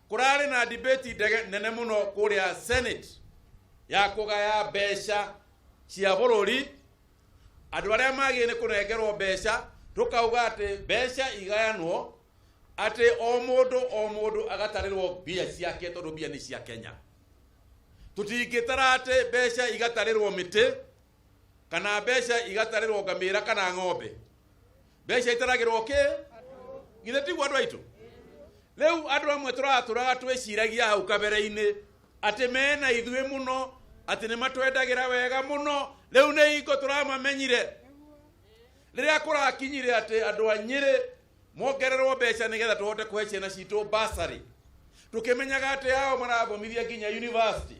Kũrarĩ na debate ndege nene mũno kũrĩa Senate ya kũgaya mbeca cia bũrũri. Andũ arĩa magĩrĩire nĩ kũnengerwo mbeca, tũkauga atĩ mbeca igayanwo atĩ o mũndũ o mũndũ agatarĩrwo mbia ciake, tondũ mbia nĩ cia Kenya. Tũtingĩtara atĩ mbeca igatarĩrwo mĩtĩ kana mbeca igatarĩrwo ngamĩra kana ng'ombe. Mbeca itaragĩrwo kĩ? Githĩ tiguo, andũ aitũ? Rĩu andũ amwe tũratũraga twĩciragia hau kabere-inĩ atĩ mena ithuĩ mũno, atĩ nĩ matwendagĩra wega mũno, rĩu nĩ hingo tũramamenyire rĩrĩa kũrakinyire atĩ andũ a Nyĩrĩ mongererwo mbeca nĩgetha tũhote kũhe ciana citũ basarĩ, tũkĩmenyaga atĩ ao marathomithia nginya university.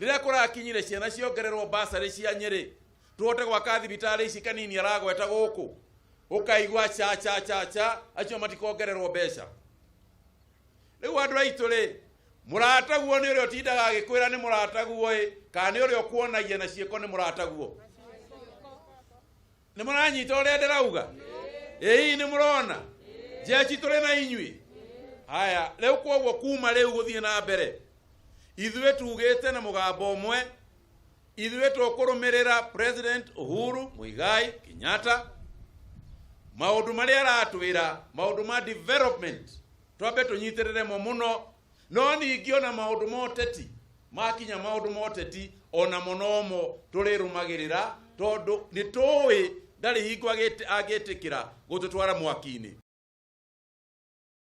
Rĩrĩa kũrakinyire ciana ciongererwo basarĩ cia Nyĩrĩ, tũhote gwaka thibitarĩ ici kanini aragweta gũkũ, ũkaigua cha cha cha cha, acio matikongererwo mbeca. Rĩu andũ aitũ rĩ, mũrataguo nĩ ũrĩa ũtindaga agĩkwĩra nĩ mũrataguo ĩ, kana nĩ ũrĩa ũkuonagia na ciĩko nĩ mũrataguo? Nĩ mũranyita ũrĩa ndĩrauga? Ĩ, hihi nĩ mũrona jeshi tũrĩ na inyuĩ? Haya, rĩu koguo kuma rĩu gũthiĩ na mbere, ithuĩ tugĩte na mũgambo ũmwe, ithuĩ tũkũrũmĩrĩra President Uhuru Muigai Kenyatta. Maũndũ marĩa aratwĩra, maũndũ ma development, twambe tũnyitĩrĩre mo mũno. No ningĩ ona maũndũ ma ũteti makinya, maũndũ ma ũteti ona mo nomo tũrĩrũmagĩrĩra, tondũ nĩ tũĩ ndarĩ hingo angĩtĩkĩra gũtũtwara mwaki-inĩ.